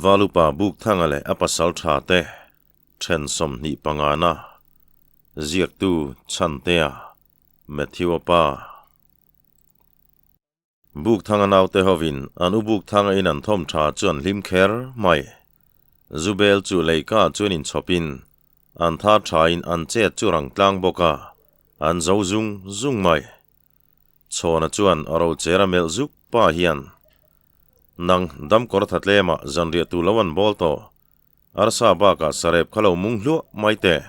Valupa Bukthanga leh a pasal tha te then 25 na ziaktu Chhantea Matthew-a pa. Bukthanga naute hovin an u Bukthanga in an thawm tha chu an hlim kher mai. Zubel chu leika chuan inchhawpin an thar thain an chet chu rang tlang bawk a, an zo zung zung mai. Chhawna chuan a rochera melh zuk pa hian, Nang damkawr tha tlemah zanriah tur lo an bawl tawh, arsa bakah sarep kha lo mung hluah mai teh,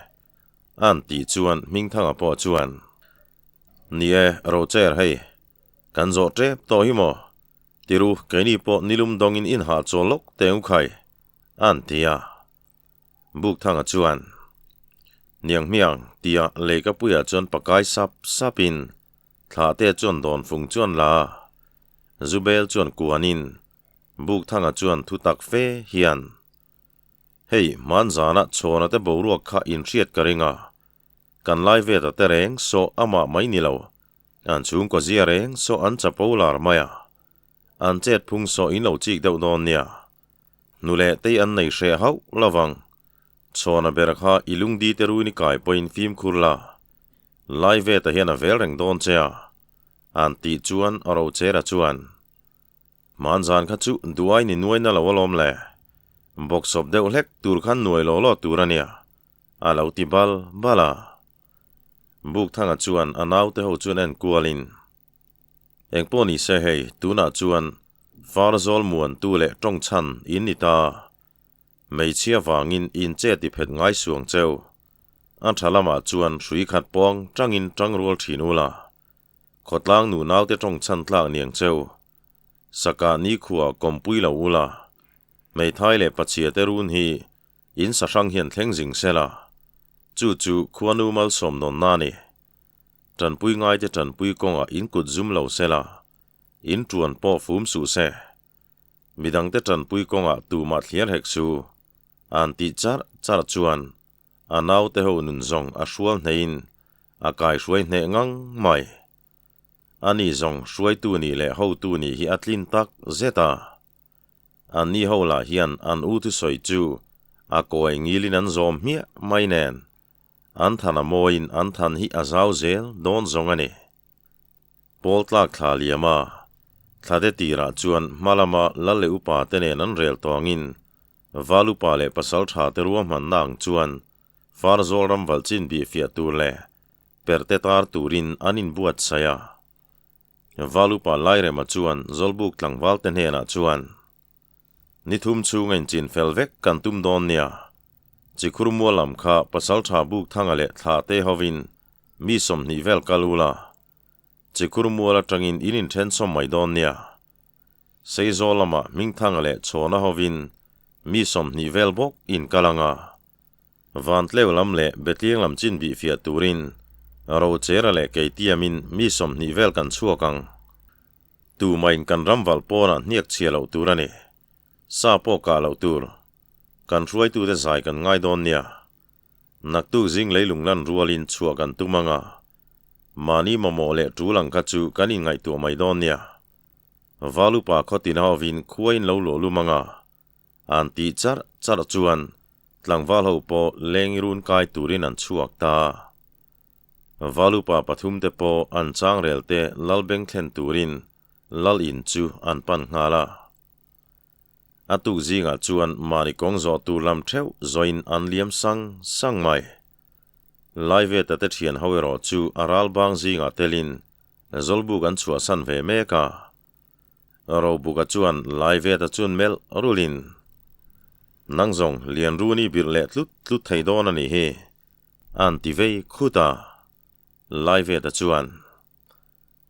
an tih chuan Hmingthanga pawh chuan, Ni e, rocher hei, kan zawh tep tawh hi maw? Tiru, keini pawh nilum dawngin inhah chawl lawk teh u khai, an ti a. Bukthanga chuan, Niang hmiang, tia leikapuiah chuan pakai sap sapin Thlahte chuan dawnfung chuan la a, Zubel chuan kuanin Bukthanga chuan thu tak fe hian, Hei, hmanzana chhawna te boruak kha inhriat ka ring a, kan lai ve ta tehreng saw amah mai ni lo, an chhungkaw zia reng saw an chapo lar mai a, an chet phung saw in lo chik deuh dawn nia. Hnu leh tei an nei hreh hauh lo vang. Chhawna ber kha i lungdi te ruin i kai pawhin fimkhur la. Lai ve ta hian a vel reng dawn che a, an tih chuan a rochera chuan, Hmanzan kha chu duai ni nuai na lo alawm le. Bawksawp deuh hlek tur khan nuai law law tur a nia, a lo ti bal bal a. Bukthanga chuan a naute ho chuan en kualin, Engpawh ni se hei, tunah chuan Farzawl muantu leh tawngchhan in ni ta. Hmeichhia vangin in che ti phet ngai suang cheu. A tha lamah chuan hrui khat pawng tangin tang rual thin ula. Khawtlang nu naute tawngchhan tlak niang cheu. Sakah nikhua kawmpui lo ula. Hmeithai leh pachhia te run hi in sahrang hian thleng zing sela. Chu chu khuanu malsawm nawnna a ni. Tanpui ngaite tanpui kawngah in kut zum lo sela, in tuan pawh fum suh se. Midangte tanpui kawngah tumah thliar hek su. An tih char char chuan a naute ho nun zawng a hrual hneihin a kaihruai hneh ngang mai. Ani zawng hruaitu nih leh hotu nih hi a tlin tak zet a. Anni ho lah hian an u thusawi chu a kawi ngilin an zawm hmiah mai nen. An than a mawiin an than hi a zau zel dawn zawng a ni. Pawl tlak thla liam a, thlate tirah chuan hma lama lal leh upa te nen an rel tawngin Val upa leh pasal tha te ruahmanna ang chuan Farzawl ram valh chin bih fiah tur leh perte tar turin an inbuatsaih a. Val upa Lairema chuan Zawlbuk tlangval te hnenah chuan, Ni thum chhunga inchin fel vek kan tum dawn nia. Chikhur mual lam kha Pasaltha Bukthanga leh Thlahte hovin mi 20 vel kal ula. Chikhur mual atangin in inthen sawm mai dawn nia. Seizawl lamah Hmingthanga leh Chhawna hovin mi 20 vel bawk in kal anga. Vantleu lam leh Betliang lam chin bih fiah turin Rochera leh Keitiamin mi 20 vel kan chhuak ang. Tumahin kan ram valh pawnah hniak chhia loh tur a ni. Sa pawh kah loh tur. Kan hruaitute zai kan ngai dawn nia. Naktuk zing leilung lan rualin chhuah kan tum ang a. Mahni mamawh leh tul ang kha chu kan inngaihtuah mai dawn nia. Valupa khawtin hovin khuain lo luah lum ang a. An tih charh charh chuan tlangval ho pawh leng run kai turin an chhuak ta. Valupa pathum te pawh an changrel te lal beng thlen turin lal in chu an pan nghal a. A tuk zingah chuan mahni kawng zawh tur lam theuh zawhin an liam sang sang mai. Laiveta te thian ho erawh chu a ral bang zingah telin Zawlbuk an chhuahsan ve mek a. Robuka chuan Laiveta chuan melh rulin, Nang zawng Lianruni birh leh tlut tlut thei dawn a nih hi, an ti vei khut a. Laiveta chuan,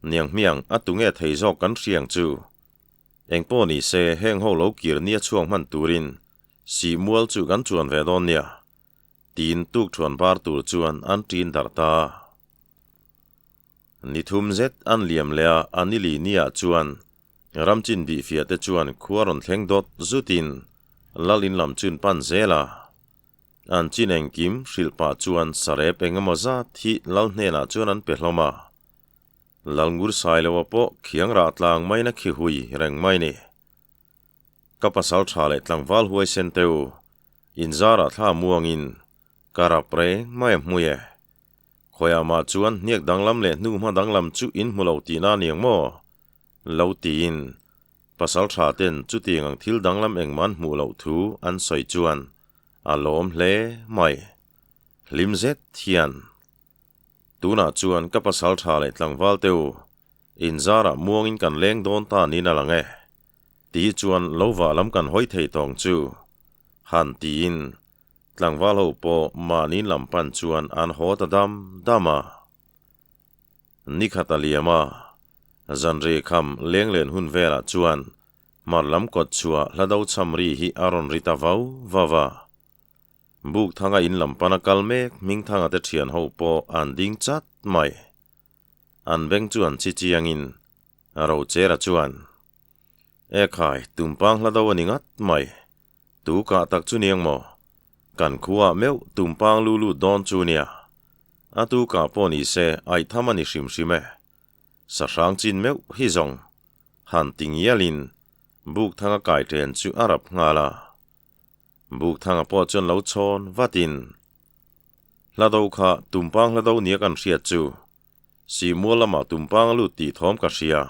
Niang hmiang a tunge thei zawk kan hriang chu. Engpawh ni se heng ho lo kir nia chhuak hman turin sihmual chu kan chuan ve dawn nia, tiin tukthuan bar tur chuan an ṭin darh ta. Ni thum zet an liam leh a, a nili niah chuan Ramchin bihfiah te chuan khua rawn thleng dawt zutin Lal in lam chun pan zel a. An chin engkim hrilh pah chuan sarep eng emaw zat hi Lal hnenah chuan an pe hlawm a. Lal ngur Sailoa pawh khiang rah tlang maina khi hui reng mai ni. Ka pasal tha leh tlangval huaisen te u, in zarah thla muangin ka rap reng mai a hmui e. Khawiah mah chuan hniak danglam leh hnu hma danglam chu in hmu lo tihna a niang maw? Lo tiin pasal tha ten chutiang ang thil danglam engmah an hmuh loh thu an sawi chuan a lawm hle mai. Hlim zet hian. Tunah chuan ka pasal tha leh tlangval te u, in zarah muangin kan leng dawn ta niin a lang e. Ti chuan lo vah lam kan hawi thei tawng chu. Han tiin tlangval ho pawh mahni lam pan chuan an haw ta dam dam a. Nikhat a liam a, zanri kham lenglen hun velah chuan hmar lam kawt chhuah hla do cham ri hi a rawn ri ta vau vau a. Buk thanga in lam pana kal mek Hmingthanga te thian ho pawh an ding chat mai. An beng chu an chi chiangin Rochera chuan, E khai, tumpang hla do a ni ngat mai. Tu kah tak chu niang maw? Kan khuaah meuh tumpang lu lut dawn chu nia. A tu kah pawh ni se aih tham a ni hrim hrim e. Sahrang chin meuh hi zawng han ti ngialin buk thanga kai ṭen chu a rap nghal a. Bukthanga pawh chuan lo chhawn vatin, Hla do kha tumpang hla do nia kan hriat chu. Sihmual lamah tumpang a lut tih thawm ka hria.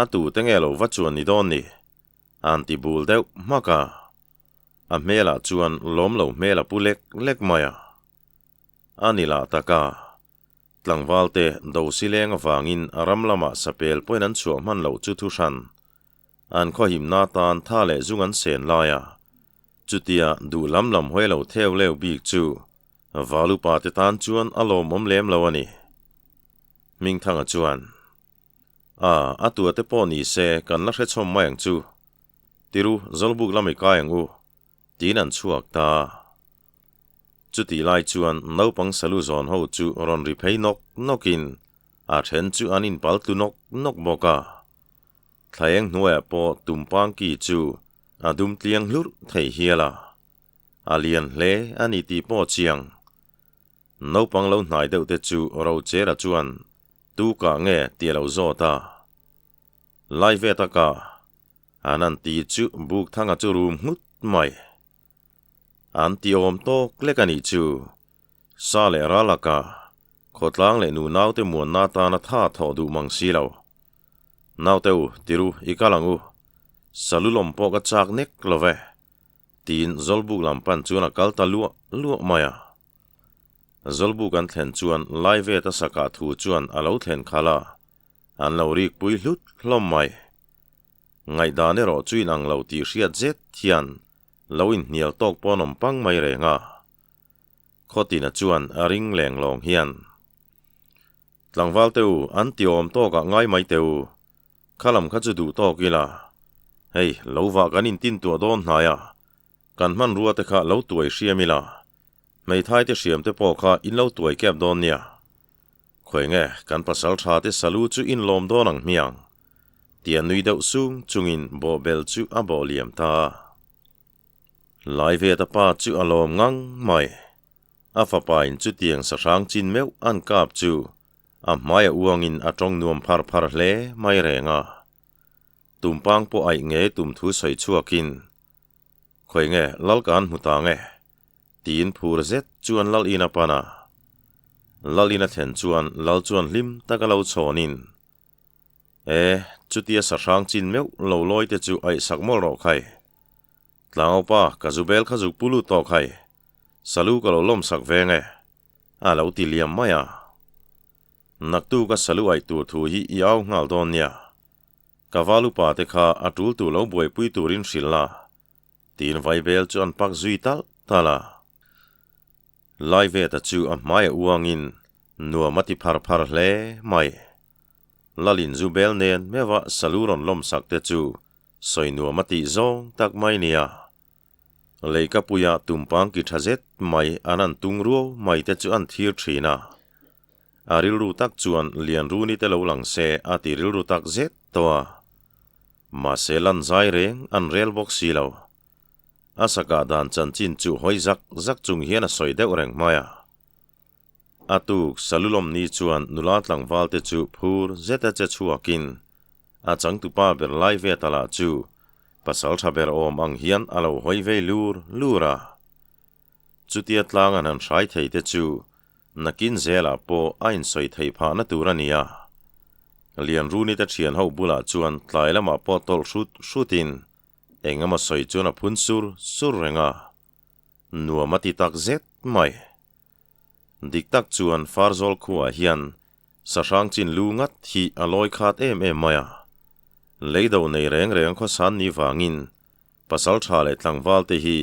A tute nge lo va chuan ni dawn ni? An ti bul deuh hmak a. A hmelah chuan lawm lo hmel a pu lek lek mai a. A ni lah tak a. Tlangvalte do sileng avangin a ram lamah sapel pawhin an chhuah hman loh chu thuhran. An khawhimna tan tha leh zung an sen lai a, chutia duh lam lam hawi lo theu leu bik chu Valupa te tan chuan a lawmawm lem lo a ni. Hmingthanga chuan, A, a tua te pawh ni se kan la hrechhawm mai ang chu. Tiru, Zawlbuk lam i kai ang u, tiin an chhuak ta. Chutih lai chuan naupang salu zawn ho chu rawn ri phei nawk nawkin a then chu an inpal tlu nawk nawk bawk a. Thlaeng hnuaiah pawh tumpang ki chu a dum tliang hlurh thei hial a, a lian hle a ni tih pawh chiang. Naupang lo hnai deuh te chu Rochera chuan tu kah nge tih a lo zawt a. Lai ve taka an an ti chu Bukthanga chu rum nghut mai. An ti awm tawk lek a nih chu. Sa leh ral laka khawtlang leh nu naute muanna atana tha thawh duh mang si lo. Naute u, tiru, i kal ang u. Salu lawm pawh ka chak nek lo ve, tiin Zawlbuk lam pan chuan a kal ta luah luah mai a. Zawlbuk an thlen chuan Laiveta sakah thu chuan a lo thlen khalh a, an lo rik pui hlut hlawm mai. Ngaihdan erawh chu inang lo tih hriat zet hian lo inhnial tawk pawh an awm pang mai reng a. Khawtina chuan a ring leng lawng hian, Tlangval te u, an ti awm tawkah ngai mai teh u, kha lam kha chu duh tawk ila. Hei, lo vah kan intin tuah dawn hnai a, kan hmanrua te kha lo tuai hriam ila, hmeithai te hriam te pawh kha in lo tuai kep dawn nia. Khawi nge, kan pasal tha te salu chu in lawm dawn ang hmiang, tia nui deuh sung chungin bawhbel chu a bawh liam ta a. Laiveta pa chu a lawm ngang mai. A fapain chutiang sahrang chin meuh an kap chu a hmai a uangin a tawng nuam phar phar hle mai reng a. Tumpang pawh aih nge tum thu sawi chhuakin, Khawi nge lal ka an hmu ta nge? tiin phur zet chuan lal in a pan a. Lal in a thlen chuan lal chuan hlim taka lo chhawnin, E, chutia sahrang chin meuh lo lawi te chu aih sak mawlh rawh khai. Tlangaupa, ka zu bel kha zuk pu lut tawh khai. Salu ka lo lawm sak veng e. A lo ti liam mai a. Naktu ka salu aih tur thu hi i au nghal dawn nia. Ka val upa te kha a tul tur lo buaipui turin hrilh la. Tiin vaibel chu an pak zui talh talh a. Laiveta chu a hmai a uangin nuam a ti phar phar hle mai. Lalin zu bel nen meuha salu rawn lawm sak te chu Sawi nuam a tih zawng tak mai nia. Leikapuia tumpang ki tha zet mai an an tung ruau mai te chu an thir thin a. A rilru tak chuan Lianruni te lo lang se a ti rilru tak zet tawh a. Mahse lan zai reng an rel bawk si lo. A sakah dan chanchin chu hawi zak zak chung hian a sawi deuh reng mai a. A tuk Salulawmni chuan nula tlangval te chu phur zeta che chhuakin a changtupa ber lai ve ta lah chu Pasal tha ber awm ang hian a lo hawi vei lur lur a. Chutia tlang an han hrai thei te chu nakin zelah pawh a insawi theih phahna tur a ni a. Lianruni te thian ho bulah chuan tlai lamah pawh tawlh hrut hrutin eng emaw sawi chuan a phun sur sur reng a. Nuam a ti tak zet mai. Dik tak chuan Farzawl khuaah hian Sahrang chin lu ngat hi a lawi khat em em mai a. Leido nei reng reng khawsan ni vangin pasal tha leh tlangval te hi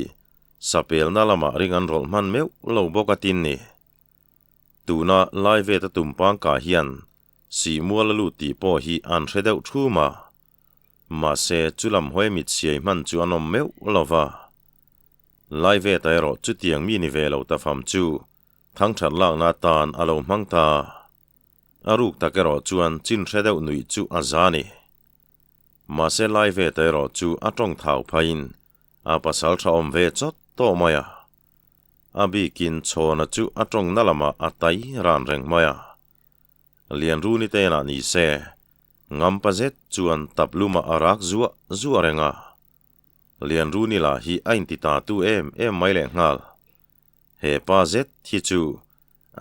sapelna lamah ring an rawlh hman meuh lo bawk a tin ni. Tuna lai vet a tumpang kah hian sihmual a lut tih pawh hi an hre deuh thum a. Mahse chulam hawi mit siai hman chu an awm meuh lo va. Lai veta erawh chutiang mi ni ve lo ta fam chu Thangthat lakna atan a lo hmang ta. A ruk tak erawh chuan chin hre deuh nuih chu a za ni. Mahse lai ve ta erawh chu a tawng thau phaiin a pasal tha awm ve chawt tawh mai a. A bikin chhawna chu a tawngna lamah a tai ran reng mai a. Lianruni te inah ni se, ngampa zet chuan taplumah a rak zuah zuah reng a. Lianruni lah hi a inti ta tu em em mai lehnghal. He pa zet hi chu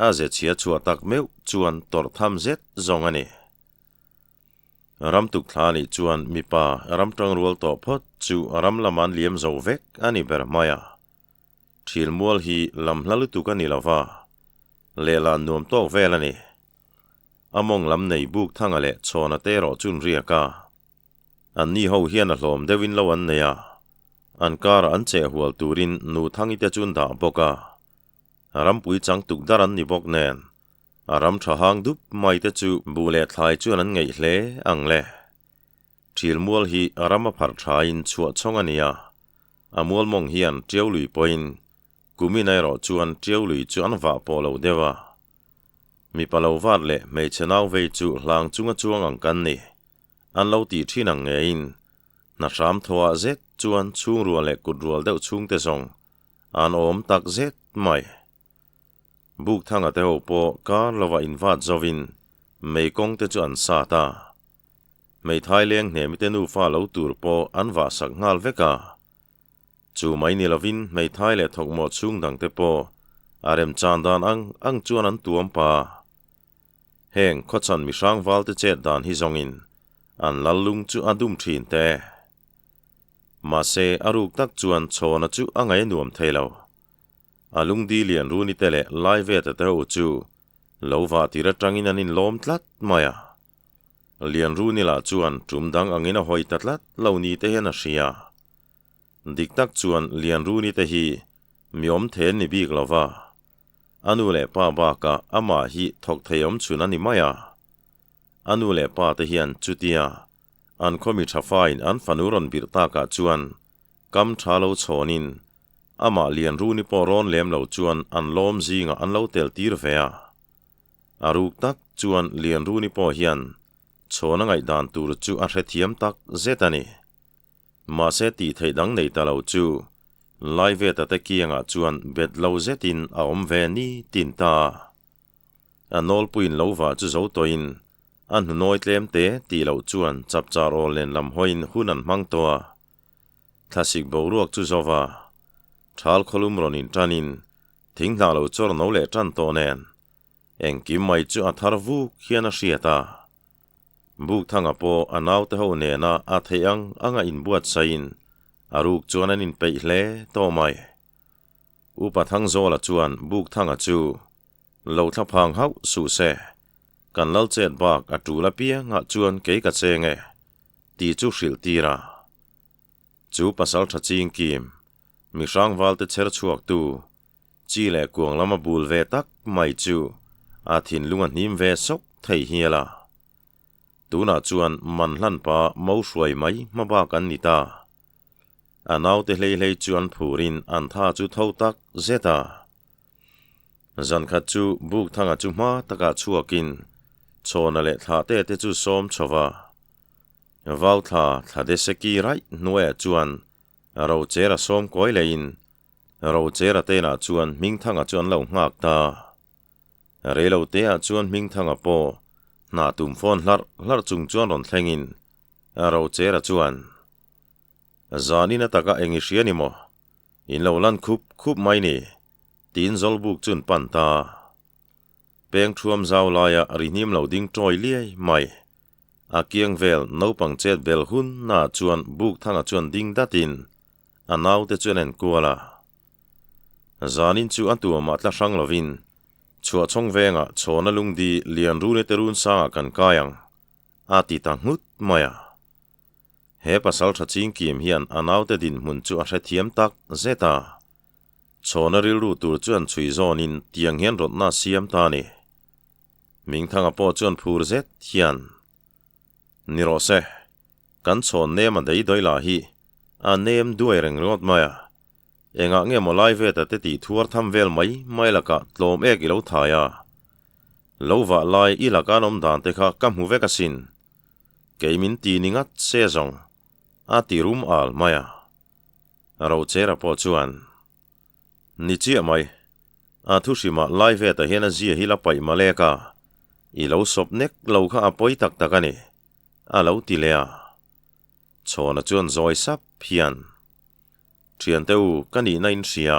a ze chhia chhuah tak meuh chuan tawrh tham zet zawng a ni. Ram tuk thla nih chuan mipa ram tangrual tawh phawt chu ram lam an liam zo vek a ni ber mai a. Thil mual hi lam hla lutuk a ni lo va, lehlah nuam tawk vel a ni. A mawng lam nei buk thanga leh chhawna te erawh chun riak a. An ni ho hian a hlawm deuhin lo an nei a, an karah an cheh hual turin nu Thangi te chu an dah bawk a. Rampui chang tuk dar an ni bawk nen, a ram tha hang dup mai te chu buh leh thlai chuan an ngeih hle ang le. Thil mual hi a ram a pharh thain chhuah chhawng a ni a, a mual mawng hian tiau lui pawhin kumin erawh chuan tiau lui chu an vah pawh lo deuh a. Mipa lo vat leh hmeichhe nau vei chu hlang chunga chuang ang kan ni. An lo tih thin ang ngeiin hna hram thawhah zet chuan chhungrual leh kutrual deuh chhungte zawng an awm tak zet mai. Bukthanga te ho pawh kar lovah invat zovin mei kawng te chu an sat a. Hmeithai leng hnemite nufa lo tur pawh an vahsak nghal vek a. Chu mai ni lovin hmeithai leh thawkmawh chhung dangte pawh a remchan dan ang ang chuan an tuam pa. Heng khawchhan mihrang valte chet dan hi zawngin an lal lung chu a dum thin te. Mahse a ruk tak chuan chhawna chu a ngaih nuam thei lo. A lungdi lian runi te leh lai ve ta te ho chu lo vah tir atangin an inlawm tlat mai a. Lian runi lah chuan tum dang angin a hawi ta tlat lo ni te hian a hria. Dik tak chuan lian runi te hi mi awm then ni bik lo va. A nu leh pa bakah amah hi thawk thei awm chhun a ni mai a. A nu leh pa te hian chutia an khawmi tha fain an fanu rawn birh takah chuan kam tha lo chhawnin amah lian runi pawh rawn lem lo chuan an lawm zingah an lo tel tir ve a. A ruk tak chuan lian runi pawh hian chhawn a ngaihdan tur chu a hrethiam tak zet a ni. Mahse tih theih dang nei ta lo chu Laiveta te kiangah chuan bet lo zetin a awm ve ni tin ta. A nawlpuiin lo vah chu zo tawhin a hnunawi tlem te tih loh chuan chapchar awl nen lam hawiin hun an hmang tawh a. Thlasik boruak chu zo va, thal khawlum rawn inṭanin thing hnah lo chawr no leh ṭan tawh nen engkim mai chu a thar vuk hian a hriat a. Bukthanga pawh a naute ho nena a theih ang anga inbuatsaihin a ruk chuan an inpeih hle tawh mai. Upa Thangzawla chuan Bukthanga chu lo thla phang hauh suh se, kan lal chet bak a tul apiangah chuan kei ka cheng e, tih chu hrilh tir a. Chu pasal tha ching kim, mi hrangvalte chher chhuaktu, Chi leh kuang lama bul ve tak mai chu a thinlung a hnim ve sawk thei hial a. Tunah chuan man hlan pa mo hruai mai hma bak an ni ta. A naute hlei hlei chu an phurin an tha chu tho tak zet a. Zan khat chu Bukthanga chu hma takah chhuakin chhawna leh thlahte te chu sawm chho va. Vauthla thla de seki raih hnuaiah chuan Rochera sawm kawi leiin Rochera tenah chuan Hmingthanga chu an lo nghak ta. Reilo teah chuan Hmingthanga pawh hnah tum phone hlarh hlarh chung chuan rawn thlengin Rochera chuan. Zanin ataka eng i hria ni maw? In lo lan khup khup mai ni, tiin Zawlbuk chuan pan ta. Peng thuam zau laia rihnim lo ding tawi liai mai. A kiang vel naupang chet bel hun naah chuan buk thangah chuan ding datin a naute chuan en kual a. Zanin chu a tuamah tla hrang lovin chhuahchhawng vengah chhawna lungdi lian rune te run sangah kan kai ang, a ti ta nghut mai a. He pasal tha chingkim hian a naute dinhmun chu a hrethiam tak zet a. Chhawna rilru tur chuan chhui zawnin tiang hian rawtna a siam ta a ni. Mingthanga pawh chuan phur zet hian, Ni rawh se, kan chhawn nem a dei dawi lah hi a nem duai reng ringawt mai a, engah nge maw lai veta te tih thuar tham vel mai mai lakah tlawm ek i lo thai a, lo vah lai i laka an awm dan te kha ka hmu vek asin, kei min ti ni ngat se zawng a ti rum al mai a. Rochera pawh chuan, Ni chiah mai, a thu hrimah lai veta hian a zia hi la paih malek a, i lo sawp nek lo kha a pawi tak tak a ni, a lo ti leh a. Chhawna chuan zawi sap hian, Thiante u, ka nihna in hria,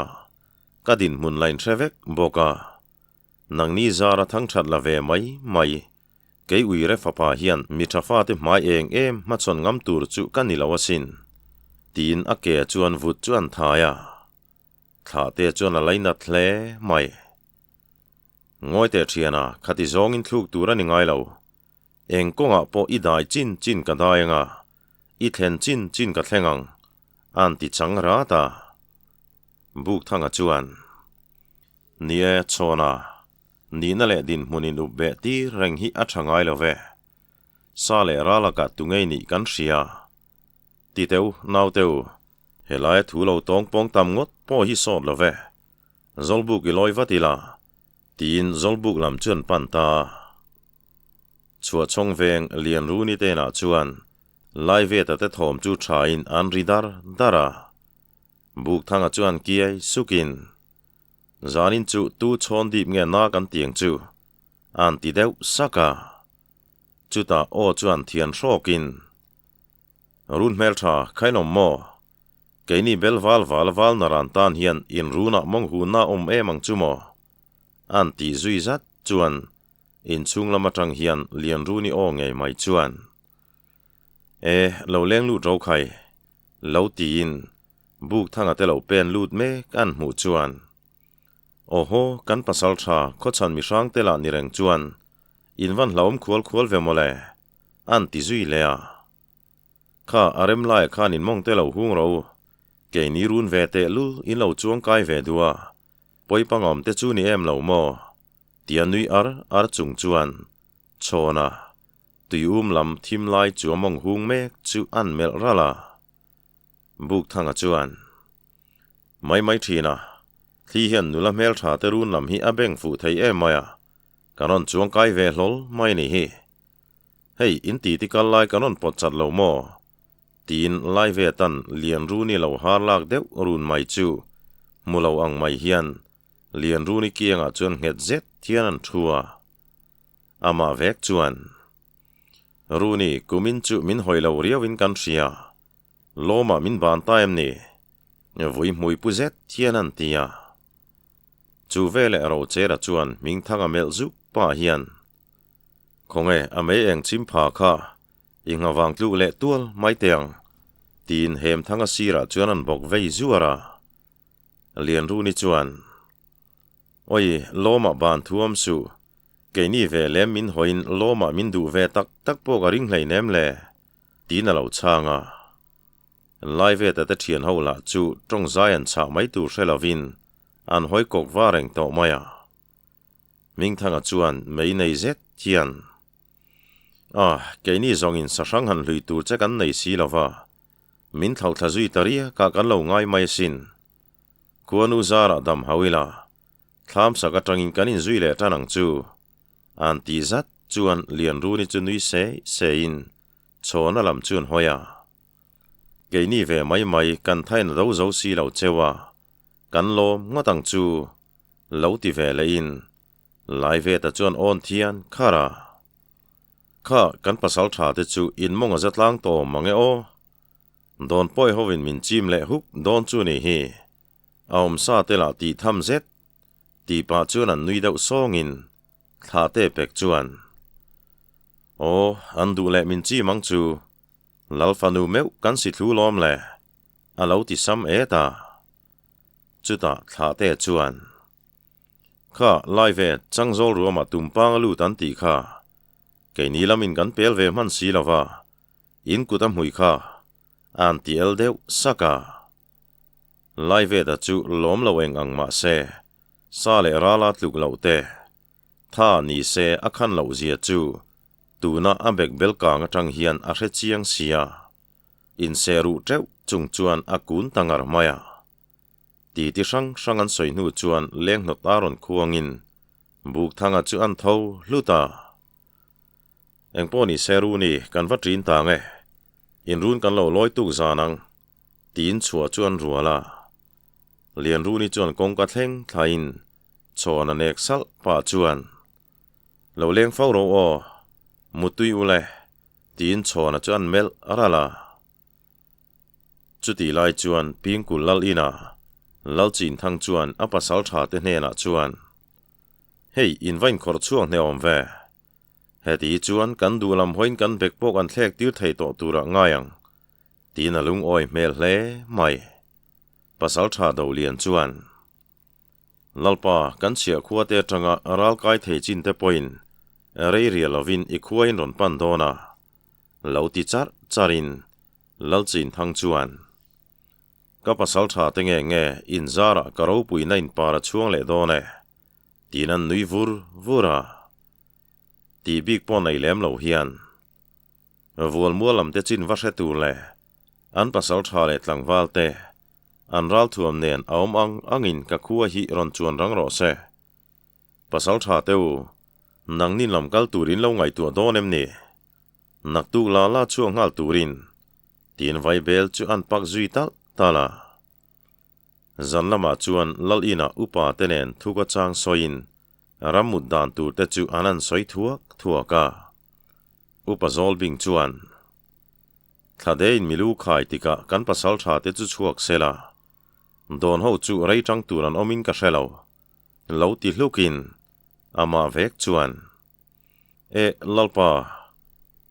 ka dinhmun la in hre vek bawk a, nangni zara thang that la ve mai mai, Kei uire fapa hian mi tha fate hmai eng em hmachhawn ngam tur chu ka ni lo asin, tiin a ke chuan vut chu an thai a. Thlahte chuan a lainat hle mai. Ngawi teh thiana, khati zawngin thluk tur a ni ngai lo. Eng kawngah pawh i dai chin chin ka dai anga, i thlen chin chin ka thleng ang, a'n ti chang rat a. Bukthanga chuan, Ni e, Chhawna, Nihna leh dinhmun in up beh tir reng hi a tha ngai lo ve. Sa leh ral a kah tu ngei nih kan hria. Ti teu, nau teu, helaia thu lo tawng pawng tam ngawt pawh hi sawt lo ve. Zawlbuk i lawi vat ila, tiin Zawlbuk lam chu an pan ta. Chhuahchhawng veng Lianruni te inah chuan Laiveta te thawm chu thain an ri dar dar a. Bukthanga chuan kiai sukin. Zanin chu tu chhawn dip nge na kan tiang chu? A'n ti deuh sak a. Chutah aw chuan thian hrawkin, Run hmeltha khainawm maw? Keini bel val val val na ran tan hian in runah mawng hunna awm em ang chu maw? A'n ti zui zat chuan inchhung lam atang hian Lianruni aw ngei mai chuan, E, lo leng lut ro khai, lo tiin Buk thanga te lo pen lut mek an hmuh chuan, Awhaw, kan pasal tha khawchhan mihrang te lah ni reng chuan in van hlauhawm khual khual ve mawle, an ti zui leh a. Kha a rem laiah khan in mawng te lo hung ro, keini run ve teh lul in lo chuang kai ve duh a, pawi pangawm te chu ni em lo maw? tia nui ar ar chung chuan Chhawna tuium lam thim lai chu a mawng hung mek chu an melh ralh a. Bukthanga chuan, Mai mai thin a, thli hian nula hmeltha te run lam hi a beng fuh thei em mai a, kan rawn chuang kai ve hlawl mai ni hi. Hei, in titi kal lai kan rawn pawt chat lo maw? Tiin lai ve tan Lian Runi lo har lak deuh run mai chu hmu lo ang mai hian Lian Runi kiangah chuan nghet zet hian an thu a. Amah vek chuan, Runi, kumin chu min hawi lo riauin kan hria. Lawmah min ban ta em ni? Vui hmui pu zet hian an ti a. Chu veleh Rochera chuan Hmingthanga melh zuk pah hian, Khawnge a mei eng chim pha kha i nghavang tluk leh tual mai teh ang, tiin Hemthanga sirah chuan an bawk vei zuar a. Lianruni chuan, Awi, Lawmah ban thuam suh, keini ve lem min hawiin Lawmah min duh ve tak tak pawh ka ring hleinem le. Tiin a lo chhang a. Laiveta te thian ho lah chu tawng zai an chhah mai tur hre lovin an hawi kawk va reng tawh mai a. Hmingthanga chuan mei nei zet hian, Ah, keini zawngin sahrang han hlui tur che kan nei si lova, min thlauhthla zui ta riak ah kan lo ngai mai asin. Khuanu zarah dam hau ila, thlam sak atangin kan inzui leh tan ang chu. An ti zat chuan Lianruni chu nui sei seiin chhawna lam chu an hawi a. Keini ve mai mai kan thain a do zo si lo cheu a, kan lawm ngawt ang chu lo ti ve lehin Laiveta chuan awn thian khar a. Kha kan pasal tha te chu in mawng a za tlang tawm mang e aw. Dawn pawi hovin min chim leh huk dawn chu ni hi. A awm sa te lah tih tham zet. Tih pah chuan an nui deuh sawngin thla te pek chuan, Aw, an duh leh min chim ang chu. Lal fanu meuh kan si thlu lawm le, a lo ti sam et a. Chutah thla te chuan, Kha, lai ve, Changzawl ruamah tumpang a lut an tih kha. Keini lamin kan pel ve hman si lo va, in kut a hmui kha a'n ti el deuh sak a. Laiveta chu lawm lo eng ang mah se, sa leh rala tluk loh te, tha ni se a khan loh zia chu tuna a bek bel kang atang hian a hre chiang sia. Inseh ruh teuh chung chuan a kun ta ngar mai a. Titi hrang hrang an sawi hnu chuan leng hnawt a rawn khuangin Bukthanga chu an tho hlut a. Engpawh ni se Runi kan va ṭin ta nge? In run kan lo lawi tuk zan ang, tiin chhuah chu an rual a. Lian Runi chuan kawngka thleng thlain chhawn a nek salh pah chuan, Lo leng fo ro aw, mutui u le, tiin chhawna chu an melh ral a. Chutih lai chuan Pingkul Lal inah Lal Chinthang chuan a pasal tha te hnenah chuan, Hei, in va inkhawrh chhuak hnehawm ve. Heti hi chuan kan duh lam hawiin kan bek pawh kan thlek tir thei tawh turah ngai ang, tiin a lungawi hmel hle mai. Pasal tha Dolian chuan, Lalpa, kan chhiah khua te atanga ral kai thei chin te pawhin rei rial lovin i khua in rawn pan dawn a, lo ti charh charhin Lalchinthang chuan, Ka pasal tha te nge nge inzarah ka ropuina inpar a chhuang leh dawn e, tiin an nui vur vur a. Tih bik pawh nei lem lo hian Vualmual lam te chin va hre tur leh an pasal tha leh tlangval te an ralthuam nen a awm ang angin ka khua hi rawn chuan rang rawh se. Pasal tha te u, nangnin lam kal turin lo ngaihtuah dawn em ni? Naktuk la la chhuak nghal turin tiin vaibel chu an pak zui talh talh a. Zan lamah chuan Lal inah upa te nen thuka chang sawiin ram mut dan tur te chu an han sawi thuak thuak a. Upa Zawlbing chuan, Thladeiin milu khai tikah kan pasal tha te chu chhuak se la, dawn ho chu rei tang tur an awmin ka hre lo, lo ti hlukin amah vek chuan, E, Lalpa,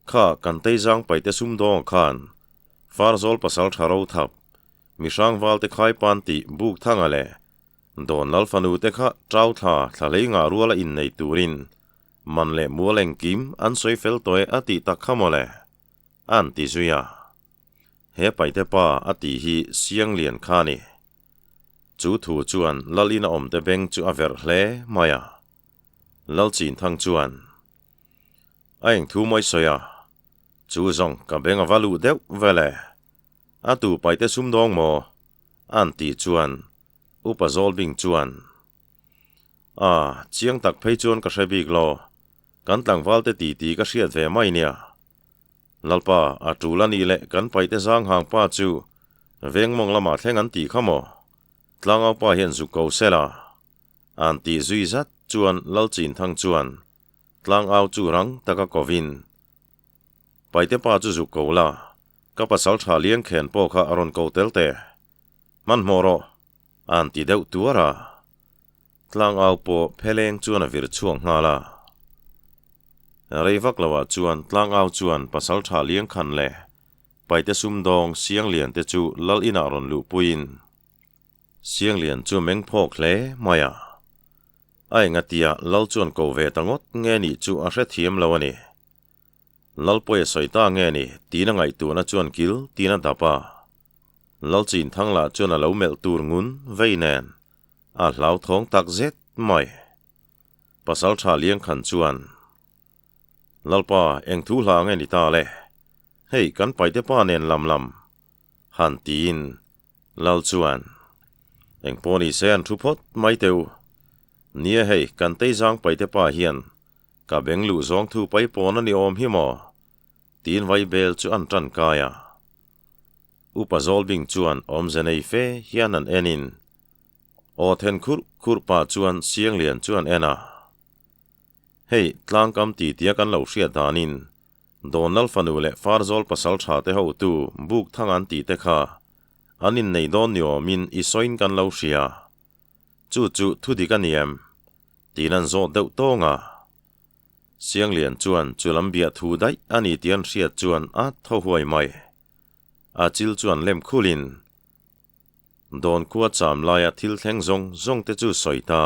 kha kan Teizang paite sumdawngah khan Farzawl pasal tha ro thap, mihrang valte khai pan tih buk thanga leh Dawn Lal fanu te kha Tau thla thla hlei ngah ruala innei turin man leh mual engkim an sawi fel tawh e a tih tak kha mawle, an ti zui a. He paite pa a tih hi Sianglian kha a ni. Chu thu chuan Lal ina awmte beng chu a verh hle mai a. Lalchinthang chuan, A eng thu mawi sawi a, chu zawng ka beng a va luh deuh vel e. A tu paite sumdawng maw? A'n tih chuan Upa Zawlbing chuan, A, chiang tak phei chuan ka hre bik lo, kan tlangvalte titi ka hriat ve mai nia. Lalpa, a tul a nih leh kan paite zang hang pa chu vengmawng lamah thleng an tih kha maw? Tlangaupa hian zuk ko sela. An tih zui zat chuan Lalchinthang chuan tlangau chu rang taka kovin, Paite pa chu zuk ko la, ka pasal tha liang khen pawh kha a rawn ko tel teh. Hmanhmawh rawh, an ti deuh tuar a. Tlangau pawh pheleng chuan a vir chhuak nghal a. Rei vak loah chuan tlangau chuan pasal tha liang khan leh Paite sumdawng Sianglian te chu Lal inah rawn luhpuiin, Sianglian chu meng phawk hle mai a. A engatia Lal chuan ko ve ta ngawt nge nih chu a hrethiam lo a ni. Lal pawi a sawi ta nge ni tiin a ngaihtuahna chuan kil tiin a dap a. Lal Chinthang lah chuan a lo melh tur ngun vei nen a hlauthawng tak zet mai. Pasal tha Liangkhan chuan, Lalpa, eng thu hla nge ni ta le? Hei, kan paite pa nen lam lam han tiin Lal chuan, Eng pawh ni se an thu phawt mai teh u. Nia hei, kan Teizang paite pa hian ka beng luh zawng thu pai pawn a ni awm hi maw? tiin vaibel chu an tan kai a. Upa Zawlbing chuan awmze nei fe hian an enin aw then khurh khurh pah chuan Sianglian chu an en a. Hei, tlangkam ti tia kan lo hriat danin. Dawn Lalfanu leh Farzawl pasaltha te hotu buk thang an tih te kha an innei dawn ni awmin i sawiin kan lo hria. Chu chu thu dik a ni em? Tiin an zawt deuh tawng a. Sianglian chuan chu lam biah thu daih a ni tih an hriat chuan a thaw huai mai. A chil chuan lem khulin Dawn khua cham laia thil thleng zawng zawng te chu sawi ta.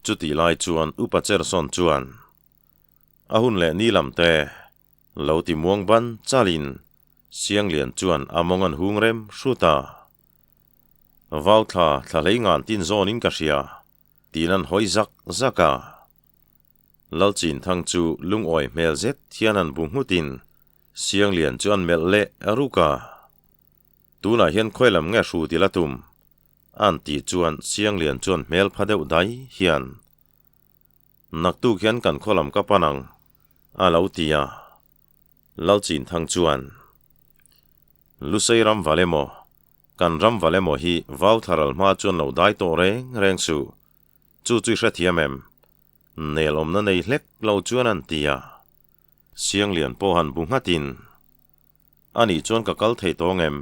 Chutih lai chuan Upa Chersawn chuan a hun leh ni lam te lo ti muang ban chalin Sianglian chuan a mawng an hung rem hrut a. Vau thla thla hlei ngan tin zawnin ka hria tiin an hawi zak zak a. Lalchinthang chu lungawi hmel zet hian an bu nghutin Sianglian chu an melh leh ruk a. Tunah hian khawi lam nge hru ti la tum? An tih chuan Sianglian chuan hmel pha deuh dai hian, Naktuk hian kan khaw lam ka pan ang, a lo ti a. Lalchinthang chuan, Lusei ram val emaw, kan ram val emaw hi vau thlaral hma chuan lo dai tawh reng reng suh, chu chu i hrethiam em? Nel awmna nei hlek lo chuan an ti a. Sianglian pawh han bu nghatin, A nih chuan ka kal thei tawng em?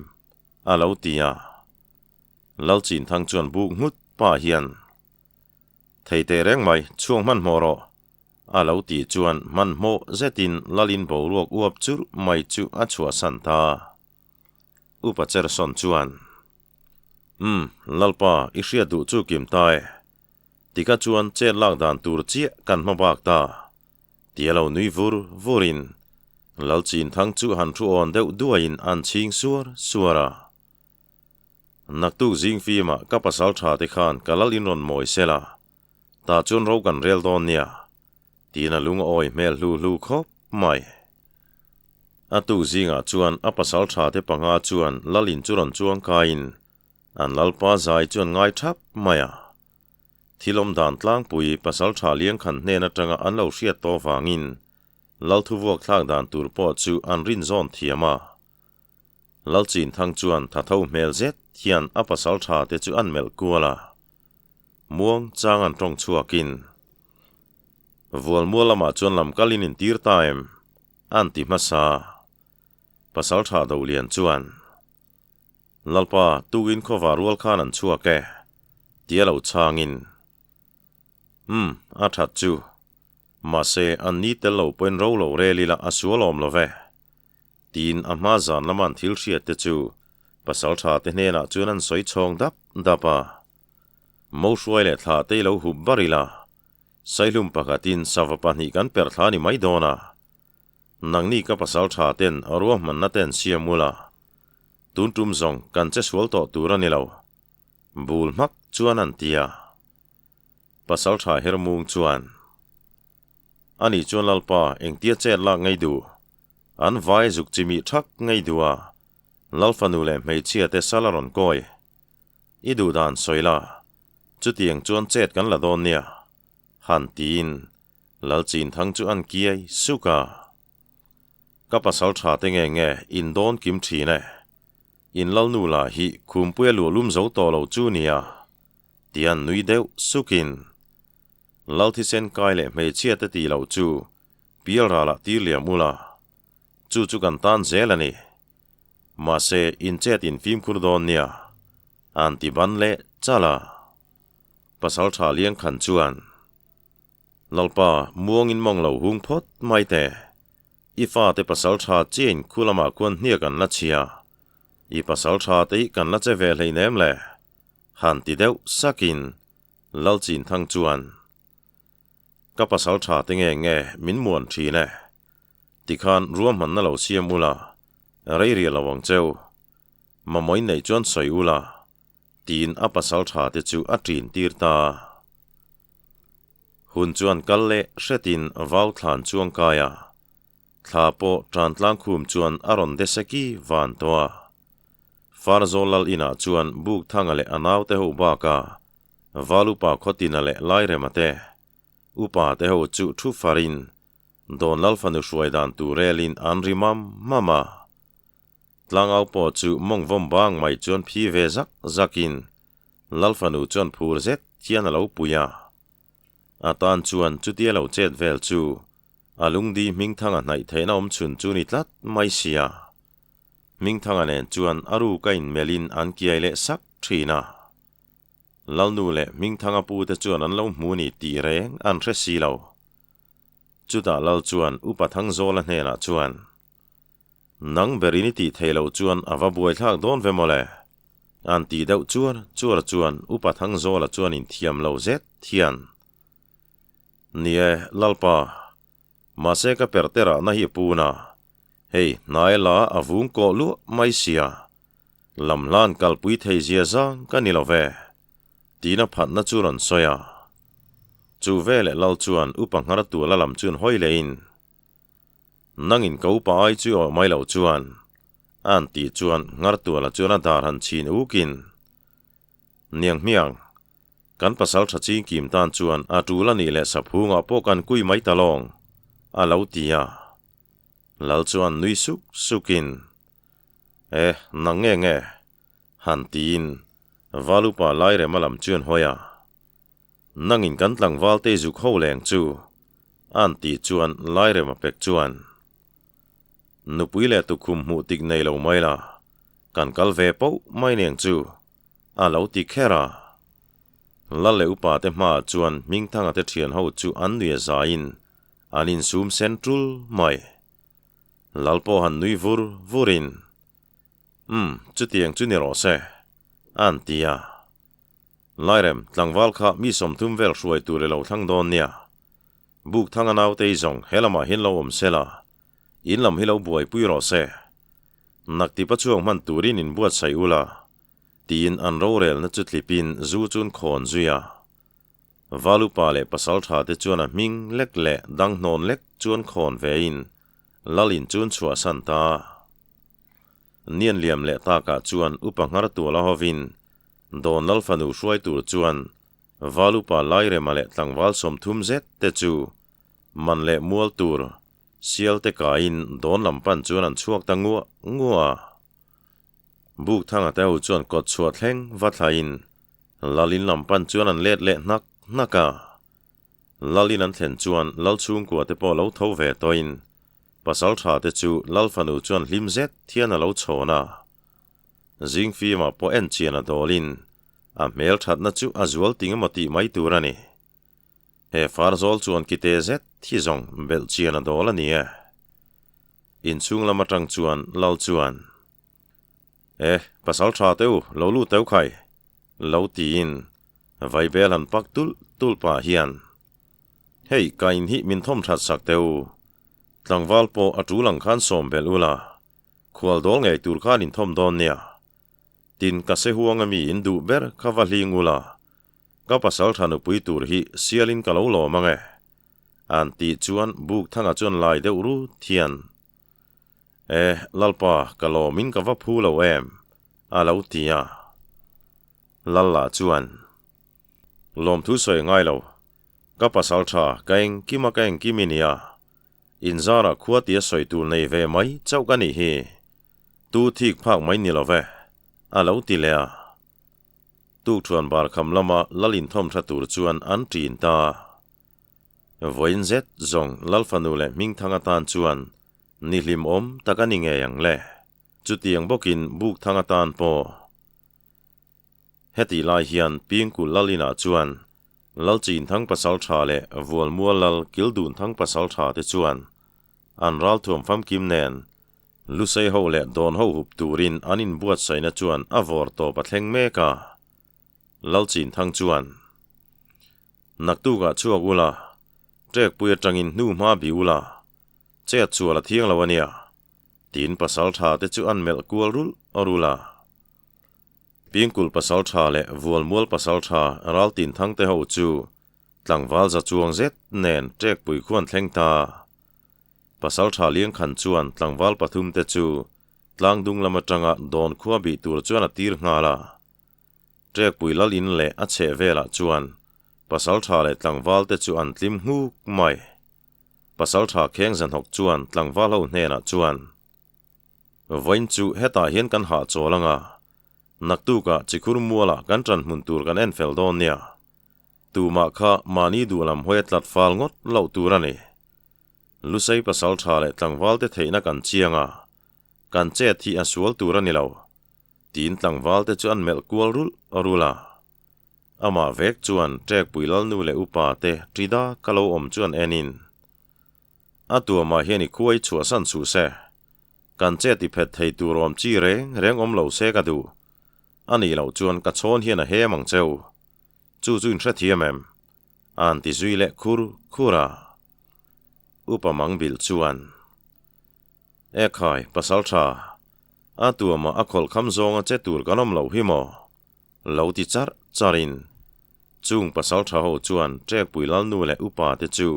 a lo ti a. Lalchinthang chuan buk nghut pah hian, Thei teh reng mai, chhuak hmanhmawh rawh, a lo tih chuan hmanhmawh zetin Lalin boruak uap churh mai chu a chhuahsan ta. Upa Cherson chuan, Umm, Lalpa, i hriat duh chu kim ta e. Tika chuan chet lak dan tur chiah kan hma bak ta. Tia lo nui vur vurin Lalchinthang chu han thu awn deuh duaiin an chhing suar suar a. Naktuk zing fimah ka pasal tha te khan ka lal in rawn mawi sela, tah chuan ro kan rel dawn nia, tiin a lung a awi hmel hlu hlu khawp mai. A tuk zingah chuan a pasal tha te panga chuan lal in chu rawn chuang kaiin an lalpa zai chu an ngai thap mai a. Thil awm dan tlangpui pasal tha Liangkhan hnen atanga an lo hriat tawh vangin Lalthuvuak thlak dan tur pawh chu an rin zawn thiam a. Lalchinthang chuan tha tho hmel zet hian a pasal tha te chu an melh kual a. Muang chang an tawng chhuakin, Vualmual lamah chuan lam kalin intir ta em? an ti hmasa. Pasal tha Dolian chuan, Lalpa, tukin khawva rual khan an chhuak e, tia lo chhangin, Umm, a that chu. Mahse, an ni tel lo pawhin ro lo rel ila a sual awm lo ve. Tiin a hma zan lama an thil hriat te chu pasal tha te hnenah chuan an sawi chhawng dap dap a. Mo hruai leh thlah te i lo hup bar ila, Saihlum pakhatin sava pahnih kan perh thla ni mai dawn a. Nangni ka pasal tha ten ruahmanna te an siam ula. Tun tum zawng kan che sual tawh tur a ni lo. Bul hmak chuan an ti a. Pasal tha her mung chuan, Ani chuan Lalpa engtia chet lak ngei duh? An vai zuk chi mih thak ngei duh a, Lal fanu leh hmeichhia te sal a rawn kawi. I duh dan sawi la, chutiang chuan chet kan la dawn nia, han tiin Lalchinthang chu an kiai suk a. Ka pasal tha te nge nge in dawn kim thin e. In lalnu lah hi khumpuia luah lum zo tawh lo chu nia, tian nui deuh sukin. Lal thisen kai leh hmeichhia te tih loh chu pial ralah tir liam ula, chu chu kan tan zel a ni. Mahse, in chet in fimkhur dawn nia, an ti ban leh chal a. Pasal tha Liangkhan chuan. Lalpa, muangin mawng lo hung phawt mai teh. I fate pasal tha chiain khu lamah khuan hniak an la chhia. I pasal tha te hi kan la che ve hleinem le. Han ti deuh sakin Lalchinthang chuan, Ka pasal tha te nge nge min muan thin e. Tikhan ruahmanna lo siam ula, rei riah lo ang cheu. Mamawin neih chuan sawi ula, Tiin a pasal tha te chu a ṭin tir ta. Hun chuan kal leh hretin vau thlan chuang kai a, thla pawh ṭan tlang khum chuan a rawn de seki van tawh a. Farzawl lal inah chuan Bukthanga leh a naute ho baka Val upa Khawtina leh Lairema te, upa te ho chu thu farin Dawn Lal fanu hruai dan tur relin an ri mam mam a. Tlangau pawh chu mawng vawm bang mai chuan phi ve zak zakin Lal fanu chuan phur zet hian a lo pui a. A tan chuan chutia lo chet vel chu A lungdi Hmingthanga hnaih theihna awm chhun chu ni tlat mai sia. Hmingthanga nen chuan a ruk a inmelhin an kiai leh sak thin a. Lalnu leh Hmingthanga pute chuan an lo hmu ni tih reng an hre si lo. Chutah Lal chuan Upa Thangzawla hnenah chuan, Nang berin i tih theih loh chuan a va buaithlak dawn ve mawle. An tih deuh chuar chuar chuan Upa Thangzawla chuan inthiam lo zet hian, Ni e, Lalpa, mahse ka perh te rahna hi a pun a, hei hnai la a vung kawh luah mai sia, lam hlan kalpui thei zia zang ka ni lo ve, tiin a phatna chu rawn sawi a. Chu veleh Lal chuan Upa nghar tuala lam chuan hawi lehin, Nangin ka upa ai chu awh mai loh chuan, a'n tih chuan nghar tuala chuan a dar han chhin ukin, Niang hmiang, Kan pasal tha ching kim tan chuan a tul a nih leh saphungah pawh kan kui mai ta lawng, a lo ti a. Lal chuan nui suk sukin, E, nang nge nge? han tiin Valupa Lairema lam chuan hawi a. Nangin kan tlangval te zuk ho leng chu, a'n tih chuan Lairema pek chuan, Nupui leh tukhum hmuh tik nei lo mai la, kan kal ve poh mai neng chu, A lo ti kher a. Lal leh upa te hmaah chuan Hmingthanga te thian ho chu an nui a zaiin an insum sen tul mai. Lal pawh han nui vur vurin, Umm, chutiang chu ni rawh se, an ti a. Lairem, tlangval kha mi 30 vel hruai tur i lo thlang dawn nia. Bukthanga nautei zawng he lamah hian lo awm se la, in lam hi lo buaipui rawh se. Naktipa chuang hman turin inbuatsaih ula, tiin an rorelna chu tlipin zu chun khawn zui a. Valupa leh pasaltha te chuan a hming lek leh danghnawn lek chuan khawn vein Lalin chun chhuahsan ta. Nian liam leh takah chuan upa nghar tuala hovin Dawn Lal fanu hruai tur chuan Valupa Lairema leh tlangval 30 zet te chu man leh mual tur sial te kaiin dawn lam pan chuan an chhuak ta nguah nguah a. Bukthanga te ho chuan kawt chhuah thleng va thlaiin Lalin lam pan chuan an let leh hnak hnak a. Lalin an thlen chuan Lal chhungkua te pawh lo tho ve tawhin pasal tha te chu Lal fanu chuan hlim zet hian a lo chhawn a. Zing fimah pawh en chian a dawlin a hmel thatna chu a zual ting emaw tih mai tur a ni. He far zawl chuan kite zet hi zawng belh chian a dawl a ni e. Inchhung lam atang chuan Lal chuan, E, pasal tha teu, lo lut teu khai, lo tiin vaibel han pak tulh tulh pah hian, Hei, ka in hi min thawm that sak teu, tlangval pawh a tul ang khan sawm belh ula, khual dawl ngei tur khan in thawm dawn nia. Tin, ka se huang ami in duh ber kha va hling ula, Ka pasal tha nupui tur hi sialin ka lo lawm ang e. An tih chuan Bukthanga chuan lai deuh rut hian, E, Lalpa, ka lawmin ka va phu lo em? a lo ti a. Lalla chuan, Lawmthu sawi ngai lo, ka pasal tha ka engkim a ka engkim i nia, inzarah khua tia sawi tur nei ve mai chauh ka nih hi, tu thik phak mai ni lo ve, a lo ti leh a. Tukṭhuan bar kham lama Lal inthawm hra tur chuan an ṭin ta. Vawiin zet zawng Lal fanu leh Hmingthang atan chuan ni hlimawm tak a ni ngei ang le. Chutiang bawkin Bukthang atan pawh. Hetih lai hian Pingkulh Lal inah chuan Lal Chinthang pasalṭha leh Vualmual Lal Kildunthang pasalṭha te chuan an ralthuam famkim nen Lusei ho leh dawn ho hup turin an inbuatsaihna chuan a vawr tawp a thleng mek a. Lalchinthang chuan, Naktukah chhuak ula, ṭekpui atangin hnu hma bih ula, chet chhual a thiang lo a nia, tiin pasal tha te chu an melh kual rulh rulh a. Pingkulh pasal tha leh Vualmual pasal tha Raltinthang te ho chu tlangval za chuang zet nen ṭekpui khuan thleng ta. Pasalṭha Liangkhan chuan tlangval pathumte chu tlangdung lam aṭanga dawn khua bih tur chuan a tir nghal a. Ṭekpui lal in leh a chheh velah chuan pasalṭha leh tlangvalte chu an tlim nghuk mai. Pasalṭha Kheng Zanhawk chuan tlangval ho hnenah chuan, Vawiin chu hetah hian kan hahchawl anga, naktukah Chikhur mualah kan ṭan hmun tur kan en fel dawn nia. Tumah kha mahni duh lam hawi a tlat fal ngawt loh tur a ni. Lusei pasal tha leh tlangval te theihna kan chiang a, kan chet hi a sual tur a ni lo, tiin tlangval te chu an melh kual rulh rulh a. Amah vek chuan Ṭekpui Lalnu leh upa te ṭida ka lo awm chuan enin, A tuamah hian i khuai chhuahsan suh se, kan chet i phet thei tur awm chi reng reng awm lo se ka duh, a nih loh chuan ka chhawn hian a hem ang cheu. Chu chu inhrethiam em? A'n ti zui leh khur khur a. Upa Mangbilh chuan, Ekhai, pasal tha, a tuamah a khawlhkham zawnga che tur kan awm loh hi maw? Lo ti charh charhin, chung pasal tha ho chuan Ṭekpui Lalnu leh upa te chu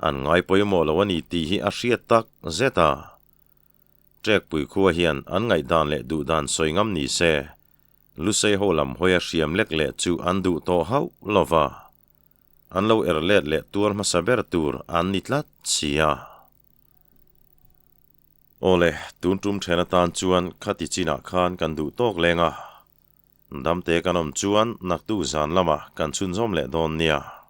an ngai pawimawh lo a ni tih hi a hriat tak zet a. Ṭekpui khua hian an ngaihdan leh duhdan sawi ngam ni se, Lusei ho lam hawi a hriam lek leh chu an duh tawh hauh lo va, an lo er let leh tuar hmasa ber tur an ni tlat si a. Awle, tun tum then atan chuan khati chinah khan kan duh tawk leng a, damte kan awm chuan naktu zan lamah kan chhunzawm leh dawn nia.